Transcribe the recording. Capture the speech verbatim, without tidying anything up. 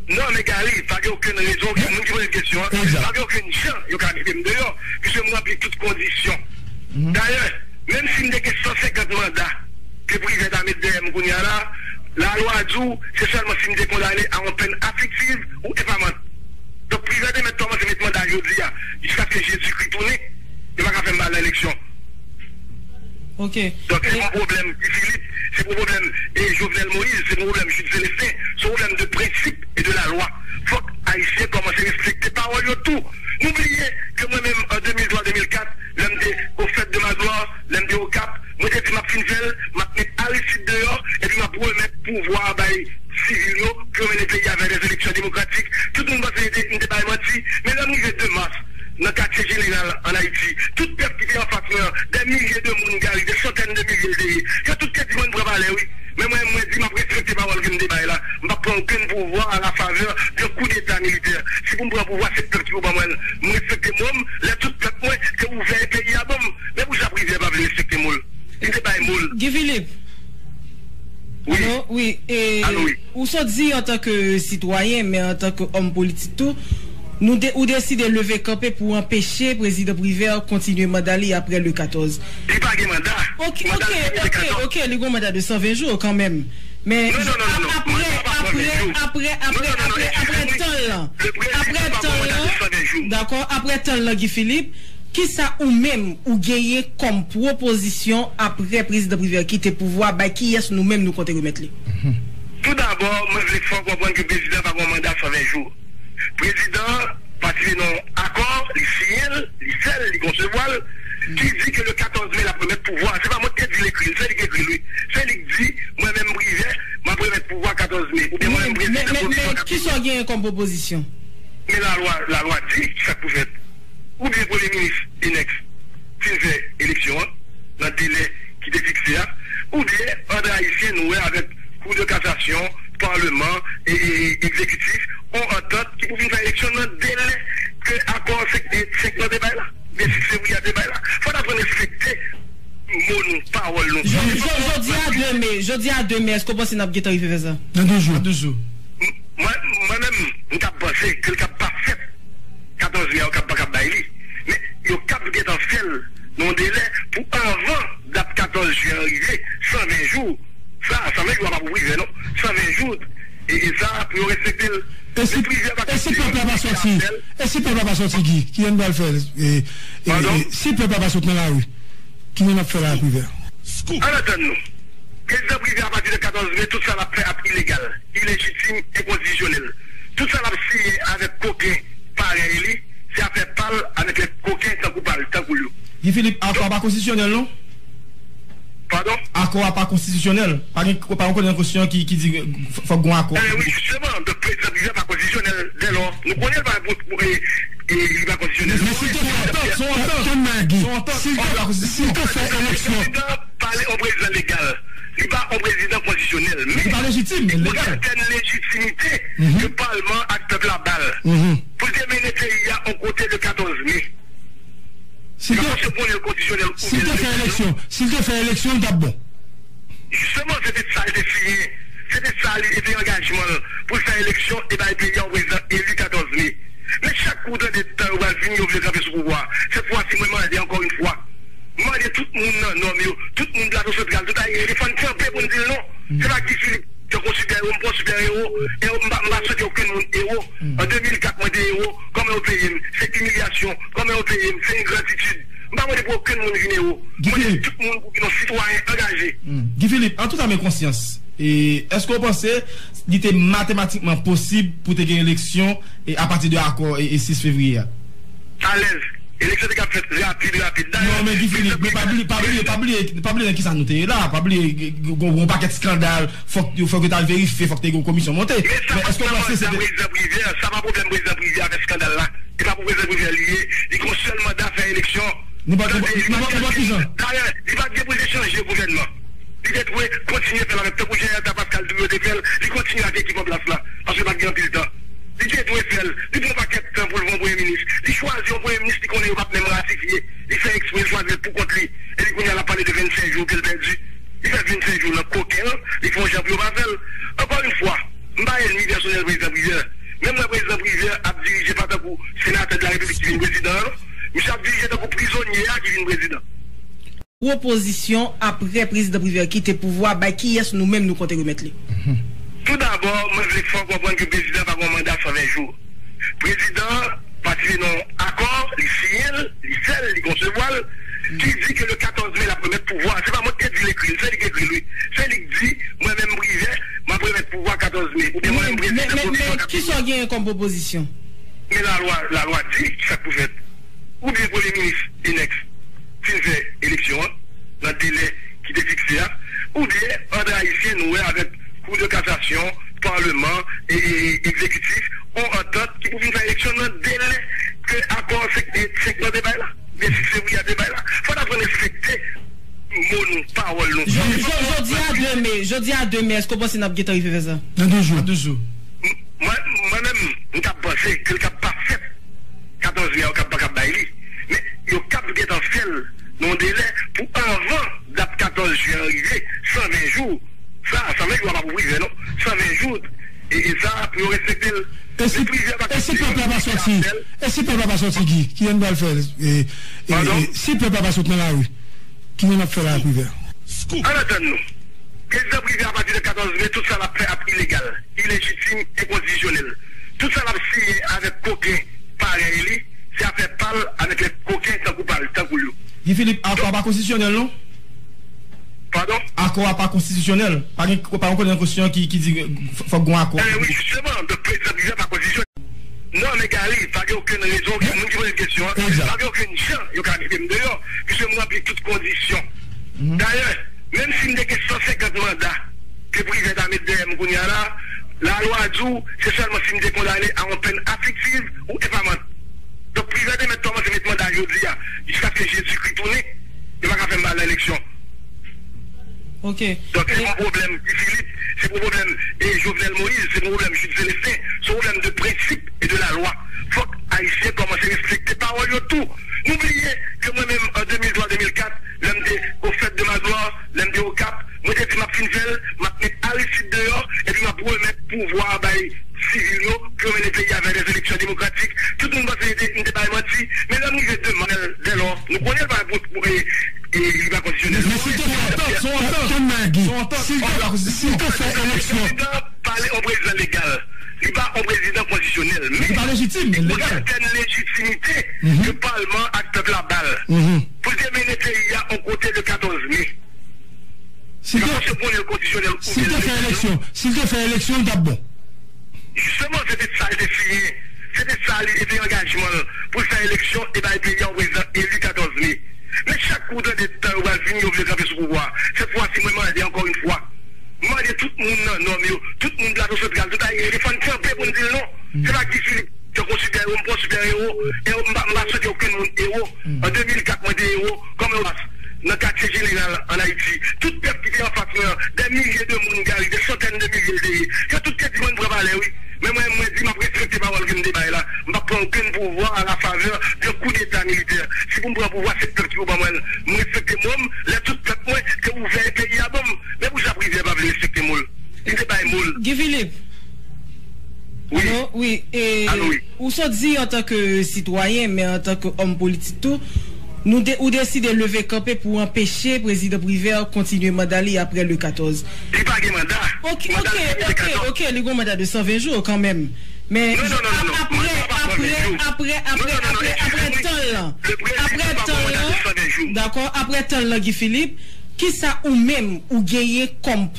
Non, men Gary, pa gen okenn rezon, okenn moun ki poze m kesyon an, pa gen okenn jan yo ka mete m deyò, piske m ranpli tout kondisyon. Dayè, menm si m te gen san senkant manda ke Privè ta met dèyè m kounye a la, lalwa di w se sèlman si m te kondane a yon pèn afliktiv ou enfamant. Donk, Privè te mèt kòmanse met manda jodi a, jiskaske Jezikri tounen, yo pa ka fè m pa nan eleksyon. Donk, se pa yon pwoblèm Guy Philippe, se pa yon pwoblèm e Jovenel Moïse, se pa yon pwoblèm Jude Célestin, se yon pwoblèm de prensip e de lalwa. Fòk Ayisyen kòmanse respekte pawòl yo tou. Nou bliye ke mwen menm, an de mil twa, de mil kat, lè m te o Fèt de Mazwa, lè m te Okap, mwen te di m ap fin fè l, m ap met Aristide deyò, epi m ap remèt pouvwa a bay sivil yo pou yo mennen peyi a vè dè eleksyon demokratik. Tout moun panse m te, m te bay manti, men lè m rive de mas, nan katye jeneral ann Ayiti, tout pèp ki te anfas mwen an, dè milye de moun, Gary, dè santèn de milye l te ye, yo tout te di mwen pran palè, wi. Men mwen, mwen di m ap respekte pawòl ke m te bay la. M p ap pran okenn pouvwa a la favè de koudeta militè. Si pou m pran pouvwa, se pèp ki pou ban mwen l. M respekte mo m, lè tout pèp mwen te ouvè peyi a ban m. Men poukisa Privè pa vle respekte mo l? Li te bay mo l. Guy Philippe. Wi. Alo, wi. E, alo, wi. Ou sot di antanke sitwayen, men antanke òm politik tou, nou de, ou deside leve kanpe pou anpeche Prezidan Privè kontinye manda li apre le katòz. Li pa gen manda. Ok, ok, ok, ok, li gen manda de san ven jou kanmenm. Men apre, apre, apre, apre, apre, apre tan lan, apre tan lan, dakò, apre tan lan, Guy Philippe, kisa ou menm ou genyen kòm pwopozisyon apre Prezidan Privè kite pouvwa, bay kiyès nou menm nou konte remèt li? Toudabò, mwen vle fè w konprann ke prezidan pa gen yon manda san ven jou. Prezidan an pa tire nan yon akò, li siyen l, li fè l, li konsevwa l, ki di ke le katòz me l ap remèt pouvwa a. Se pa mwen ki te di l, ekri l, se li ki ekri l, wi. Se li ki di, mwen menm Privè, m ap remèt pouvwa katòz me. Oubyen mwen menm prezidan pwovizwa katòz me. Men kisa w genyen kòm pwopozisyon? Men lalwa, lalwa di sa k pou fèt. Oubyen premye minis Enex fin fè eleksyon an nan delè ki te fikse a, oubyen antre Ayisyen nou wè avèk Kou de Kasasyon, Palman e, e, e Egzekitif, on antant ki pou vin fè eleksyon nan delè ke akò senk, e, senk nan te bay la, oubyen sis fevriye a te bay la. Fò n aprann respekte mo nou, pawòl nou. Jodi a de me, jodi a de me, èske w panse n ap gentan rive fè sa? Nan de jou. Nan de jou. M-, mwen, mwen menm, m t ap panse ke l k ap pa fèt katòz me a, yo k ap pa k ap bay li. Men yo k ap gentan fè l nan yon delè pou anvan dat katòz jen an rive, san ven jou. Sa, san ven jou a pa pou Privè, non. San ven jou, e, e sa, pou yo respekte l. E si, e si pèp la pa sòti, e si pèp la pa sòti, Guy, kiyès n pral fè, e, e, e, si pèp la pa sot nan lari, kiyès n ap fè la, Privè? Ann atann nou. Prezidan Privè, apati de katòz me, tout sa l ap fè ap ilegal, ilejitim, enkonstitisyonèl. Tout sa l ap siyen avèk koken parèy li, se afè pa l avèk lòt koken tankou pa l, tankou l yo. Guy Philippe, akò a pa konstitisyonèl, non? Padon? Akò a pa konstitisyonèl. Pa gen, pa gen kote nan konstitisyon ki, ki di, f-, fòk gen akò. Eh wi, jisteman, donk, prezidan Privè pa konstitisyonèl, dèlò, nou konnen l pa, e, e, li pa konstitisyonèl. Men si l te fè, se yon antant, se yon antant, se yon antant, si l te, si l te fè eleksyon. Prezidan pa yon prezidan legal. Li pa yon prezidan konstitisyonèl. Men li pa lejitim, men legal. Li gen sètèn lejitimite ke palman ak pèp la ba l pou l te mennen peyi a yon kote le katòz me. Si l te, si l te fè eleksyon, si l te fè eleksyon, l t ap bon. Jisteman, se te sa l te siyen. Se te sa li, se te angajman l pou l fè eleksyon e bay peyi a yon prezidan eli katòz me. Men chak kou w tande tan yo pral fini, yo vle kanpe sou pouvwa a. Sèt fwa si mwen mande ankò yon fwa. M mande tout moun nan nòm yo, tout moun Plato Santral, tout Ayisyen, fò n kanpe pou n di l non. Se pa Guy Philippe, tankou sipè ewo, m pa yon sipè ewo, e m pa, m pa swete okenn moun ewo. An de mil kat, mwen te ewo, kòman yo peye m? Se imilyasyon. Kòman yo peye m? Se engratitid. M pa mande pou okenn moun vin ewo. M mande tout moun pou vin yon sitwayen angaje. Guy Philippe, an tout ame konsyans, e, èske w panse li te matematikman posib pou te gen eleksyon, e, apati de akò, e, e sis fevriye a? Alèz. Eleksyon te ka fèt rapid, rapid. Dayè, non, men Guy Philippe, men pa bliye, pa bliye, pa bliye, pa bliye nan kisa nou te ye la. Pa bliye, g-, g-, gon, gon pakèt eskandal, fòk, fòk yo t al verifye, fòk te gen yon komisyon monte. Men èske w panse se te... Prezidan Privè, sa pa pwoblèm prezidan Privè avèk eskandal la. E pa pou prezidan Privè li ye. Li gen yon sèl manda, fè eleksyon. Nenpòt, nenpòt, nenpòt, nenpòt ki jan. Dayè, li pa t gen pou l te chanje gouvènman. Li te dwe kontinye fè l avèk, tankou jan Ertha Pascal di w yo te fè l, li kontinye ak ekip an plas la, paske pa t gen anpil tan. Li te dwe fè l, li pran yon pakèt tan pou l pran yon premye minis. Li chwazi yon premye minis li konnen yo p ap menm ratifye. Li fè eksprè, li chwazi l pou kont li. Epi kounye a l ap pale de vennsenk jou ke l pèdi. Li fè vennsenk jou nan koken l, li fè yon jan pou yo pa fè l. Ankò yon fwa, m pa ènmi pèsonèl prezidan Privè. pozisyon apre prezidan Privè kite pouvwa, bay kiyès nou menm nou konte remèt li? Toudabò, mwen vle fè w konprann ke prezidan pa gen yon manda san ven jou. Prezidan an patisipe nan yon akò, li siyen l, li fè l, li konsevwa l, ki di ke le katòz me l ap remèt pouvwa a. Se pa mwen ki te di l ekri l, se li ki ekri l, wi. Se li ki di, mwen menm Privè, m ap remèt pouvwa katòz me, oubyen mwen menm prezidan pwopozisyon katòz me. Men kisa w genyen kòm pwopozisyon? Men lalwa, lalwa di sa k pou fèt. Oubyen premye minis Enex fin fè eleksyon an nan delè ki te fikse a, oubyen antre ayisyen nou wè avèk Kou de kasasyon, palman, e, e, egzekitif, yon antant ki pou vin fè eleksyon nan delè ke akò senk, e, senk nan te bay la, oubyen sis fevriye a te bay la. Fò n aprann respekte mo nou, pawòl nou. Jodi a de me, jodi a de me, èske w panse n ap gentan rive fè sa? Nan de jou. Nan de jou. M-, mwen, mwen menm, m t ap panse ke l t ap pa fèt katòz me a, yo kab pa kab bay li. Men yo kab gentan fè l nan yon delè pou anvan dat katòz jen an rive, san ven jou. Sa, san ven jou a pa pou Privè, non. San ven jou, e, e sa, pou yo respekte l. E si, e si pèp la pa sòti, e si pèp la pa sòti, Guy, kiyès n pral fè, e, e, e, si pèp la pa sot nan lari, kiyès n ap fè la, Privè? Ann atann nou. Prezidan Privè, apati de katòz me, tout sa l ap fè ap ilegal, ilejitim, enkonstitisyonèl. Tout sa l ap siyen avèk koken parèy li, se afè pa l avèk lè koken tankou pa l, tankou l yo. Guy Philippe, akò a pa konstitisyonèl, non? Padon? Akò a pa konstitisyonèl. Pa gen, pa gen kote nan konstitisyon ki, ki di, eh, fòk gen akò. Eh wi, jisteman, donk prezidan Privè pa konstitisyonèl. Non, men Gary, pa gen okenn rezon, okenn moun ki poze m kesyon an, pa gen okenn jan yo ka kite m deyò, piske m ranpli tout kondisyon. Dayè, menm si m te gen san senkant manda ke Privè ta met dèyè m kounye a la, lalwa di w se sèlman si m te kondane a yon pèn afliktiv ou enfamant. Donk, Privè te mèt kòmanse met manda jodi a, jiskaske Jezikri tounen, yo pa ka fè m al nan eleksyon. Ok. Donk, se pa yon pwoblèm Guy Philippe, se pa yon pwoblèm, e, Jovenel Moïse, se pa yon pwoblèm Jude Célestin, se yon pwoblèm de prensip e de lalwa. Fòk Ayisyen kòmanse respekte pawòl yo tou. Nou bliye ke mwen menm, an de mil twa, de mil kat, lè m te o Fête de ma Gloire, lè m te Okap, mwen te di m ap fin fè l, m ap met Aristide deyò, epi m ap remèt pouvwa a bay sivil yo, pou yo mennen peyi a vè dè eleksyon demokratik. Tout moun panse m te, m te bay manti, men lè m rive de Mars, dè lò, nou konnen l pa pou, pou, e, e, li pa konstisyonèl. Men si l te fè, tann, tann, tann, Guy, si l te, si l te fè eleksyon. Prezidan pa yon prezidan legal. Li pa yon prezidan konstitisyonèl, men li pa lejitim, men legal. Li gon sètèn lejitimite ke palman ak pèp la ba l pou l te mennen peyi a yon kote le katòz me. Si l te, si l te fè eleksyon, si l te fè eleksyon, li t ap bon. Jisteman, se te sa l te siyen. Se te sa li, se te angajman l pou l fè eleksyon e bay peyi a yon prezidan eli katòz me. Men chak kou w tande tan yo pral fini, yo vle kanpe sou pouvwa a. Sèt fwa si mwen mande ankò yon fwa. M mande tout moun nan nòm yo, tout moun Plato Santral, tout Ayisyen defann kanpe pou n di l non. Se pa Guy Philippe tankou sipè ewo, m pa yon sipè ewo, e m pa, m pa swete okenn moun ewo. An de mil kat, mwen te ewo kòm ewo nan katye jeneral ann Ayiti. Tout pèp ki te anfas mwen an, dè milye de moun, Gary, dè santèn de milye l te ye. Yo tout te di mwen m pran palè, wi. Men mwen, mwen di m ap respekte pawòl ke m te bay la. M p ap pran okenn pouvwa a la favè de koudeta militè. Si pou m pran pouvwa, se pèp ki pou ban mwen l. M respekte mo m, lè tout pèp mwen te ouvè peyi a ban m. Men poukisa Privè pa vle respekte mo l? Li te bay mo l. Guy Philippe. Wi. Alo, wi. E, alo, wi. Ou sot di antanke sitwayen, men antanke òm politik tou, nou de-, ou deside leve kanpe pou anpeche prezidan Privè kontinye manda li apre le katòz. Li pa gen manda. Ok, manda ok, li fini le katòz. Ok, ok, li gen yon manda de san ven jou kanmenm. Men non, non, non, non, non. Apre, apre, apre, apre, apre, apre tan lan. Apre tan lan, dakò, apre tan lan, Guy Philippe, kisa ou menm ou genyen kòm